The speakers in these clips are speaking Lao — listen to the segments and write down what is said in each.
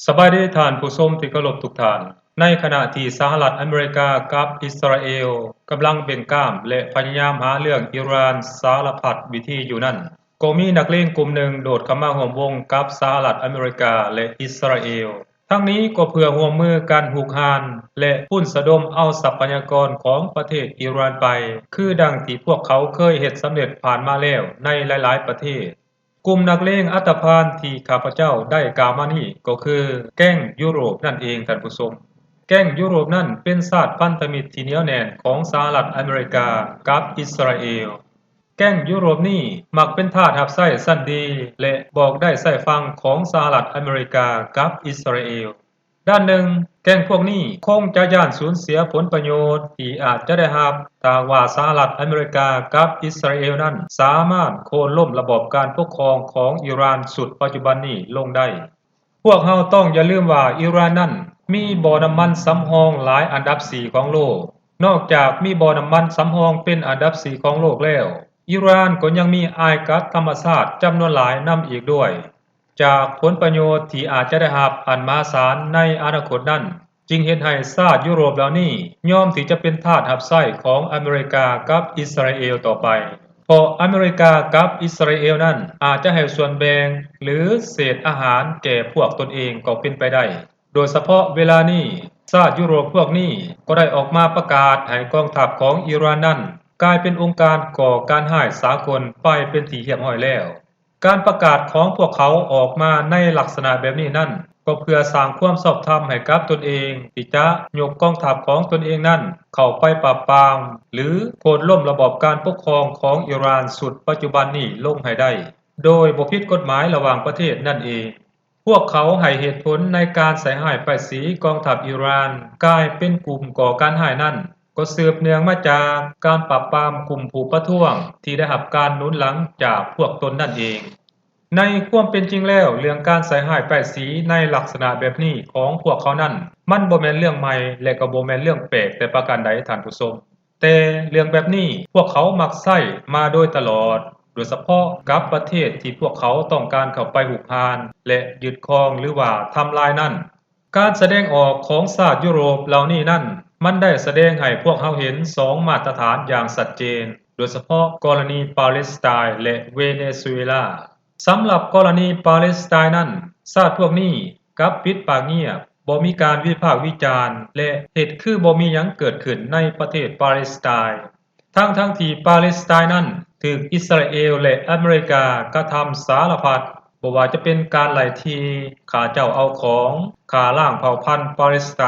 ສະບາຍດີທ່ານຜູ້ຊົມທີ່ເຄົາລົບທຸກທ່ານ. ໃນຂະນະທີ່ສະຫະລັດອາເມລິກາກັບອິດສະຣາເອວກຳລັງເບັ່ງກ້າມ ແລະ ພະຍາຍາມຫາເລື່ອງອີຣານສາລະພັດວິທີຢູ່ນັ້ນ, ກໍມີນັກເລງກຸ່ມໜຶ່ງໂດດເຂົ້າມາຮ່ວມວົງກັບສະຫະລັດອາເມລິກາ ແລະ ອິດສະຣາເອວ. ທັງນີ້ກໍເພື່ອຮ່ວມມືກັນຮຸກຮານ ແລະ ປຸ້ນສະດົມເອົາຊັບພະຍາກອນຂອງປະເທດອີຣານໄປ, ຄືດັ່ງທີ່ພວກເຂົາເຄີຍເຮັດສຳເລັດຜ່ານມາແລ້ວໃນຫຼາຍໆປະເທດ. ກຸ່ມນັກເລງອັນຕະພານທີ່ຂ້າພະເຈົ້າໄດ້ກ່າວມານີ້ກໍຄືແກ້ງຢູໂຣບນັ້ນເອງທ່ານຜູ້ຊົມ. ແກ້ງຢູໂຣບນັ້ນເປັນຊາດພັນທະມິດທີ່ໜຽວແໜ້ນຂອງສະຫະລັດອາເມລິກາກັບອິດສະຣາເອວ. ແກ້ງຢູໂຣບນີ້ມັກເປັນທາດຮັບໃຊ້ຊັ້ນດີ ແລະ ບອກໄດ້ໃຊ້ຟັງຂອງສະຫະລັດອາເມລິກາກັບອິດສະຣາເອວ. ດ້ານໜຶ່ງ, ແກ້ງພວກນີ້ຄົງຈະຢ້ານສູນເສຍຜົນປະໂຫຍດທີ່ອາດຈະໄດ້ຮັບ ຖ້າຫາກວ່າສະຫະລັດອາເມລິກາກັບອິດສະຣາເອວນັ້ນສາມາດໂຄ່ນລົ້ມລະບອບການປົກຄອງຂອງອີຣານຊຸດປັດຈຸບັນນີ້ລົງໄດ້. ພວກເຮົາຕ້ອງຢ່າລືມວ່າອີຣານນັ້ນມີບໍ່ນ້ຳມັນສຳຮອງຫຼາຍອັນດັບສີ່ຂອງໂລກ. ນອກຈາກມີບໍ່ນ້ຳມັນສຳຮອງເປັນອັນດັບສີ່ຂອງໂລກແລ້ວ, ອີຣານກໍຍັງມີອ້າຍກັດທຳມະຊາດຈຳນວນຫຼາຍນຳອີກດ້ວຍ. ຈາກຜົນປະໂຫຍດທີ່ອາດຈະໄດ້ຮັບອັນມະຫາສານໃນອະນາຄົດນັ້ນ, ຈຶ່ງເຮັດໃຫ້ຊາດຢູໂຣບເຫຼົ່ານີ້ຍອມທີ່ຈະເປັນທາດຮັບໃຊ້ຂອງອາເມລິກາກັບອິດສະຣາເອວຕໍ່ໄປ, ເພາະອາເມລິກາກັບອິດສະຣາເອວນັ້ນອາດຈະໃຫ້ສ່ວນແບ່ງ ຫຼື ເສດອາຫານແກ່ພວກຕົນເອງກໍເປັນໄປໄດ້. ໂດຍສະເພາະເວລານີ້, ຊາດຢູໂຣບພວກນີ້ກໍໄດ້ອອກມາປະກາດໃຫ້ກອງທັບຂອງອີຣານນັ້ນກາຍເປັນອົງການກໍ່ການຮ້າຍສາກົນໄປເປັນທີ່ຮຽບຮ້ອຍແລ້ວ. ການປະກາດຂອງພວກເຂົາອອກມາໃນລັກສະນະແບບນີ້ນັ້ນ, ກໍເພື່ອສ້າງຄວາມຊອບທຳໃຫ້ກັບຕົນເອງ ທີ່ຈະຍົກກອງທັບຂອງຕົນເອງນັ້ນເຂົ້າໄປປາບປາມ ຫຼື ໂຄ່ນລົ້ມລະບອບການປົກຄອງຂອງອີຣານຊຸດປັດຈຸບັນນີ້ລົງໃຫ້ໄດ້ ໂດຍບໍ່ຜິດກົດໝາຍລະຫວ່າງປະເທດນັ້ນເອງ. ພວກເຂົາໃຫ້ເຫດຜົນໃນການໃສ່ຮ້າຍປ້າຍສີກອງທັບອີຣານກາຍເປັນກຸ່ມກໍ່ການຮ້າຍນັ້ນ ກໍສືບເນື່ອງມາຈາກການປາບປາມກຸ່ມຜູ້ປະທ້ວງທີ່ໄດ້ຮັບການໜູນຫຼັງຈາກພວກຕົນນັ້ນເອງ. ໃນຄວາມເປັນຈິງແລ້ວ, ເລື່ອງການໃສ່ຮ້າຍປ້າຍສີໃນລັກສະນະແບບນີ້ຂອງພວກເຂົານັ້ນ, ມັນບໍ່ແມ່ນເລື່ອງໃໝ່ ແລະ ກໍບໍ່ແມ່ນເລື່ອງແປກແຕ່ປະການໃດ, ທ່ານຜູ້ຊົມ. ແຕ່ເລື່ອງແບບນີ້ພວກເຂົາມັກໃຊ້ມາໂດຍຕະຫຼອດ, ໂດຍສະເພາະກັບປະເທດທີ່ພວກເຂົາຕ້ອງການເຂົ້າໄປຮຸກຮານ ແລະ ຍຶດຄອງ ຫຼືວ່າທຳລາຍນັ້ນ. ການສະແດງອອກຂອງຊາດຢູໂຣບເຫຼົ່ານີ້ນັ້ນ, ມັນໄດ້ສະແດງໃຫ້ພວກເຮົາເຫັນສອງມາດຕະຖານຢ່າງຊັດເຈນ, ໂດຍສະເພາະກໍລະນີປາເລສໄຕ ແລະ ເວເນຊູເອລາ. ສຳລັບກໍລະນີປາເລສໄຕນັ້ນ, ຊາດພວກນີ້ກັບປິດປາກງຽບ, ບໍ່ມີການວິພາກວິຈານ ແລະ ເຮັດຄືບໍ່ມີຫຍັງເກີດຂຶ້ນໃນປະເທດປາເລສໄຕ, ທັງໆທີ່ປາເລສໄຕນັ້ນຖືກອິດສະຣາເອວ ແລະ ອາເມລິກາກະທຳສາລະພັດ, ບໍ່ວ່າຈະເປັນການໄລ່ທີ່, ຂ້າເຈົ້າເອົາຂອງ, ຂ້າລ້າງເຜົ່າພັນປາເລສໄຕ,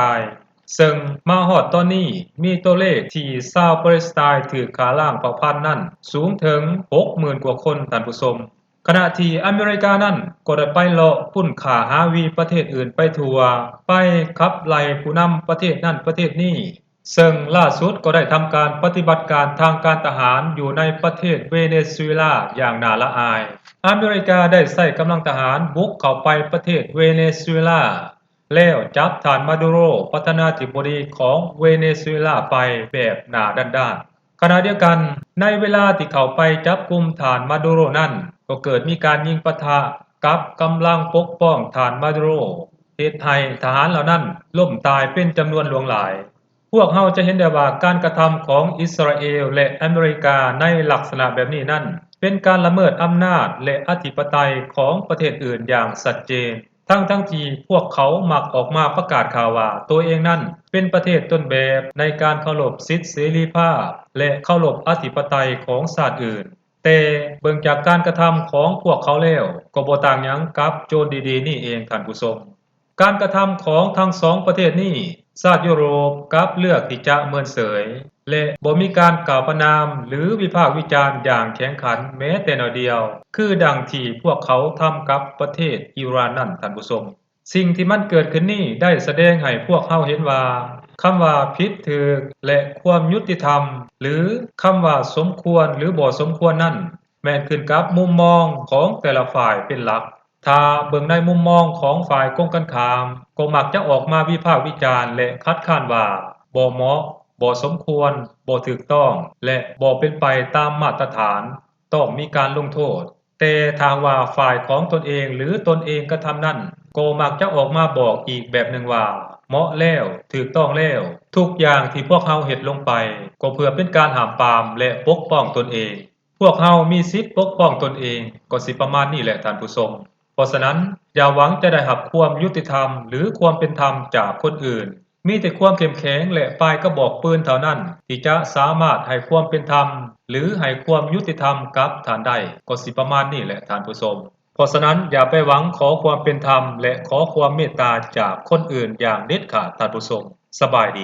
ເຊິ່ງມາຮອດຕອນນີ້ມີຕົວເລກທີ່ຊາວປາເລສໄຕຖືກຂ້າລ້າງເຜົ່າພັນນັ້ນສູງເຖິງຫົກໝື່ນກວ່າຄົນ, ທ່ານຜູ້ຊົມ. ຂະນະທີ່ອາເມລິການັ້ນກໍໄດ້ໄປເລາະປຸ້ນຂ້າຫາວີປະເທດອື່ນໄປທົ່ວ, ໄປຂັບໄລ່ຜູ້ນຳປະເທດນັ້ນປະເທດນີ້, ເຊິ່ງລ່າສຸດກໍໄດ້ທຳການປະຕິບັດການທາງການທະຫານຢູ່ໃນປະເທດເວເນຊູເອລາຢ່າງໜ້າລະອາຍ. ອາເມລິກາໄດ້ໃຊ້ກຳລັງທະຫານບຸກເຂົ້າໄປປະເທດເວເນຊູເອລາ ແລ້ວຈັບທ່ານມາດູໂຣ ປະທານາທິບໍດີຂອງເວເນຊູເອລາໄປແບບໜ້າດ້ານໆ. ຂະນະດຽວກັນ, ໃນເວລາທີ່ເຂົ້າໄປຈັບກຸມທ່ານມາດູໂຣນັ້ນ, ກໍເກີດມີການຍິງປະທະກັບກຳລັງປົກປ້ອງທ່ານມາດູໂຣ, ເຮັດໃຫ້ທະຫານເຫຼົ່ານັ້ນລົ້ມຕາຍເປັນຈຳນວນຫຼວງຫຼາຍ. ພວກເຮົາຈະເຫັນໄດ້ວ່າການກະທຳຂອງອິດສະຣາເອວ ແລະ ອາເມລິກາໃນລັກສະນະແບບນີ້ນັ້ນ ເປັນການລະເມີດອຳນາດ ແລະ ອະທິປະໄຕຂອງປະເທດອື່ນຢ່າງຊັດເຈນ. ທັງໆທີ່ພວກເຂົາມັກອອກມາປະກາດຂ່າວວ່າຕົວເອງນັ້ນເປັນປະເທດຕົ້ນແບບໃນການເຄົາລົບສິດເສລີພາບ ແລະ ເຄົາລົບອະທິປະໄຕຂອງຊາດອື່ນ, ແຕ່ເບິ່ງຈາກການກະທຳຂອງພວກເຂົາແລ້ວ ກໍບໍ່ຕ່າງຫຍັງກັບໂຈນດີໆນີ້ເອງ, ທ່ານຜູ້ຊົມ. ການກະທຳຂອງທັງສອງປະເທດນີ້, ຊາດຢູໂຣບກັບເລືອກທີ່ຈະເມີນເສີຍ ແລະ ບໍ່ມີການກ່າວປະນາມ ຫຼື ວິພາກວິຈານຢ່າງແຂງຂັນແມ້ແຕ່ໜ້ອຍດຽວ, ຄືດັ່ງທີ່ພວກເຂົາທຳກັບປະເທດອີຣານນັ້ນ, ທ່ານຜູ້ຊົມ. ສິ່ງທີ່ມັນເກີດຂຶ້ນນີ້ໄດ້ສະແດງໃຫ້ພວກເຮົາເຫັນວ່າ ຄຳວ່າຜິດຖືກ ແລະ ຄວາມຍຸຕິທຳ ຫຼື ຄຳວ່າສົມຄວນ ຫຼື ບໍ່ສົມຄວນນັ້ນ ແມ່ນຂຶ້ນກັບມຸມມອງຂອງແຕ່ລະຝ່າຍເປັນຫຼັກ. ຖ້າເບິ່ງໃນມຸມມອງຂອງຝ່າຍກົງກັນຂ້າມ, ກໍມັກຈະອອກມາວິພາກວິຈານ ແລະ ຄັດຄ້ານວ່າ ບໍ່ເໝາະ, ບໍ່ສົມຄວນ, ບໍ່ຖືກຕ້ອງ ແລະ ບໍ່ເປັນໄປຕາມມາດຕະຖານ, ຕ້ອງມີການລົງໂທດ. ແຕ່ຖ້າຫາກວ່າຝ່າຍຂອງຕົນເອງ ຫຼື ຕົນເອງກະທຳນັ້ນ, ໂກ ກໍມັກຈະອອກມາບອກອີກແບບໜຶ່ງວ່າ ເໝາະແລ້ວ, ຖືກຕ້ອງແລ້ວ. ທຸກຢ່າງທີ່ພວກເຮົາເຮັດລົງໄປ ກໍເພື່ອເປັນການຫ້າມປາມ ແລະ ປົກປ້ອງຕົນເອງ. ພວກເຮົາມີສິດປົກປ້ອງຕົນເອງ. ກໍຊິປະມານນີ້ແຫຼະທ່ານຜູ້ຊົມ. ເພາະສະນັ້ນ, ຢ່າຫວັງຈະໄດ້ຮັບຄວາມຍຸຕິທຳ ຫຼື ຄວາມເປັນທຳຈາກຄົນອື່ນ. ມີແຕ່ຄວາມເຂັ້ມແຂງ ແລະ ປາຍກະບອກປືນເທົ່ານັ້ນ ທີ່ຈະສາມາດໃຫ້ຄວາມເປັນທຳ ຫຼື ໃຫ້ຄວາມຍຸຕິທຳກັບທ່ານໄດ້. ກໍຊິປະມານນີ້ແຫຼະທ່ານຜູ້ຊົມ. ເພາະສະນັ້ນ, ຢ່າໄປຫວັງຂໍຄວາມເປັນທຳ ແລະ ຂໍຄວາມເມດຕາຈາກຄົນອື່ນຢ່າງເດັດຂາດທ່ານຜູ້ຊົມ. ສະບາຍດີ.